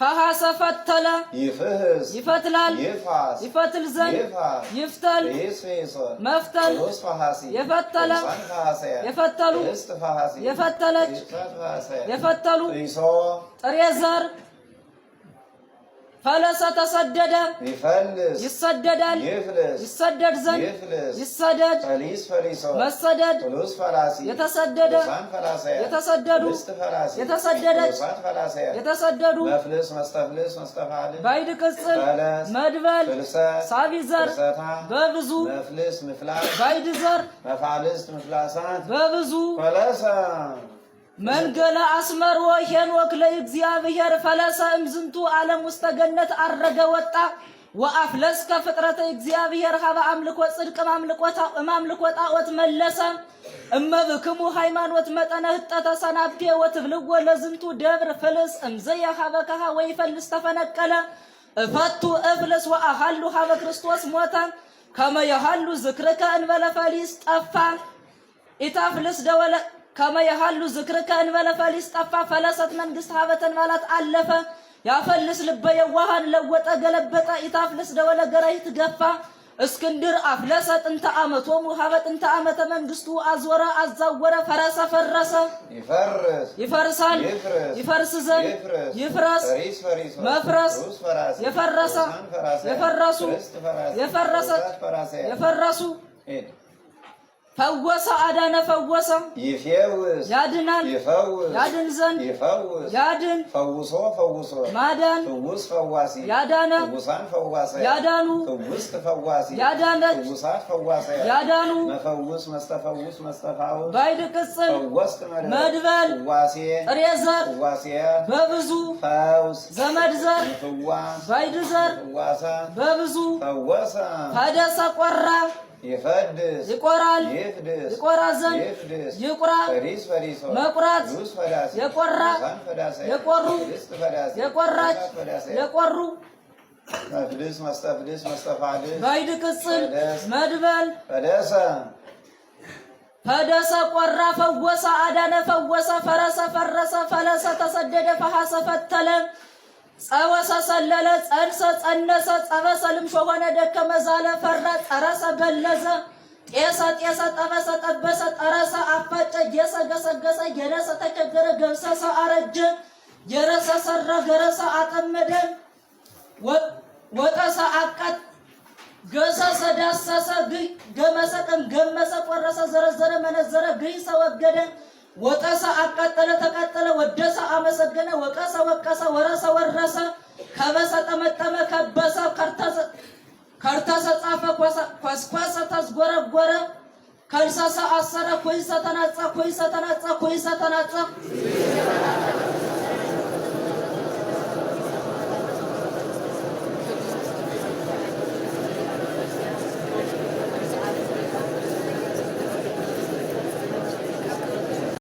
ፈሐሰ ፈተለ ይፍህስ ይፈትላል ይፍሐስ ይፈትል ዘንድ ይፍሐስ ይፍተል ፍሂስ ፍሂሶ መፍተል ፍሁስ ፈሐሲ የፈተለ ፍሁሳን ፈሐሰያን የፈተሉ ፍህስት ፈሐሲ የፈተለች ፍሁሳት ፈሐሰያን የፈተሉ ፍሂሶ ጥሬ ዘር ፈለሰ ተሰደደ ይፈልስ ይሰደዳል ይፍልስ ይሰደድ ዘንድ ይፍልስ ይሰደድ ፈሊስ ፈሊሶ መሰደድ ፍሉስ ፈላሲ የተሰደደ ፍሉሳን ፈላሰያን የተሰደዱ ፍልስት ፈላሲ የተሰደደች ፍሉሳት ፈላሰያን የተሰደዱ መፍልስ መስተፍልስ መስተፋልስ ባዕድ ቅጽል ፈለስ መድበል ፍልሰት ሳቢ ዘር ፍልሰታ በብዙ መፍልስ ምፍላስ ባዕድ ዘር መፋልስት ምፍላሳት በብዙ ፈለሰ መንገለ አስመርዎ ሄኖክ ለእግዚአብሔር ፈለሰ እምዝንቱ ዓለም ውስተ ገነት አረገ ወጣ ወአፍለስከ ፍጥረተ እግዚአብሔር ሀበ አምልኮ ጽድቅ እማምልኮ ጣዖት መለሰ እመብክሙ ሃይማኖት መጠነ ህጠተ ሰናብቴ ወትብልዎ ለዝንቱ ደብር ፍልስ እምዘየ ሀበከሃ ወይፈልስ ተፈነቀለ እፈቱ እፍልስ ወአሃሉ ሀበ ክርስቶስ ሞተ ከመ የሃሉ ዝክርከ እንበለ ፈሊስ ጠፋ ኢታፍልስ ደወለ ከመ የሃሉ ዝክርከ እንበለ ፈሊስ ጠፋ ፈለሰት መንግስት ሀበ ተንባላት አለፈ ያፈልስ ልበ የዋሃን ለወጠ ገለበጠ ኢታፍልስ ደወለ ገረሂት ገፋ እስክንድር አፍለሰ ጥንተ አመቶሙ ሀበ ጥንተ አመተ መንግስቱ አዞረ አዛወረ ፈረሰ ፈረሰ ይፈርስ ይፈርሳል ይፍርስ ይፈርስ ዘንድ ይፍርስ ይፍረስ ፈሪስ ፈሪሶ መፍረስ ፍሉስ ፈራሲ የፈረሰ ፍሉሳን ፈራሰያን የፈረሱ ፍልስት ፈራሲ የፈረሰች ፍሉሳት ፈራሰያን የፈረሱ ሂድ ፈወሰ አዳነ ፈወሰ ይፌውስ ያድናል ይፈውስ ያድን ዘንድ ይፈውስ ያድን ፈውሶ ፈውሶ ማዳን ፍውስ ፈዋሲ ያዳነ ፍውሳን ፈዋሰያን ያዳኑ ፍውስት ፈዋሲ ያዳነች ፍውሳት ፈዋሰያን ያዳኑ መፈውስ መስተፈውስ መስተፋውስ ባዕድ ቅጽል ፈወስት መድበል መድበል ፍዋሴ ጥሬ ዘር ፍዋሴ በብዙ ፈውስ ዘመድ ዘር ምፍዋስ ባዕድ ዘር ፍዋሳት በብዙ ፈወሰ ፈደሰ ቆራ ይፈድስ ይቆራል ይፍድስ ይቆራ ዘንድ ይፍድስ ይቁራ ፈሪስ ፈሪሶ መቁራት ፍሉስ ፈላሲ የቆራ ፍሉሳን ፈላሰያን የቆሩ ፍልስት ፈላሲ የቆራች ፍሉሳት ፈላሰያን የቆሩ መፍልስ መስተፍልስ መስተፋልስ ባዕድ ቅጽል ፈለስ መድበል ፈለሰ ፈደሰ ቆራ ፈወሰ አዳነ ፈወሰ ፈረሰ ፈረሰ ፈለሰ ተሰደደ ፈሐሰ ፈተለ ጸወሰ ሰለለ ጸንሰ ጸነሰ ጸበሰ ልምሾ ሆነ ደከመ ዛለ ፈራ ጸረሰ በለዘ ጤሰ ጤሰ ጠበሰ ጠበሰ ጠረሰ አፋጨ ጌሰ ገሰገሰ የነሰ ተቸገረ ገብሰሰ አረጀ የረሰ ሰራ ገረሰ አጠመደ ወጠሰ አቃት ገሰሰ ዳሰሰ ገመሰ ገመሰ ቆረሰ ዘረዘረ መነዘረ ግይሰ ወገደ ወጠሰ አቃጠለ ተቃጠለ ወደሰ አመሰገነ ወቀሰ ወቀሰ ወረሰ ወረሰ ከበሰ ጠመጠመ ከበሰ ከርተሰ ጻፈ ኮስኮሰ ተዝጎረጎረ ከልሰሰ አሰረ ኮይሰ ተናጸ ኮይሰ ተናጸ ኮይሰ ተናጸ።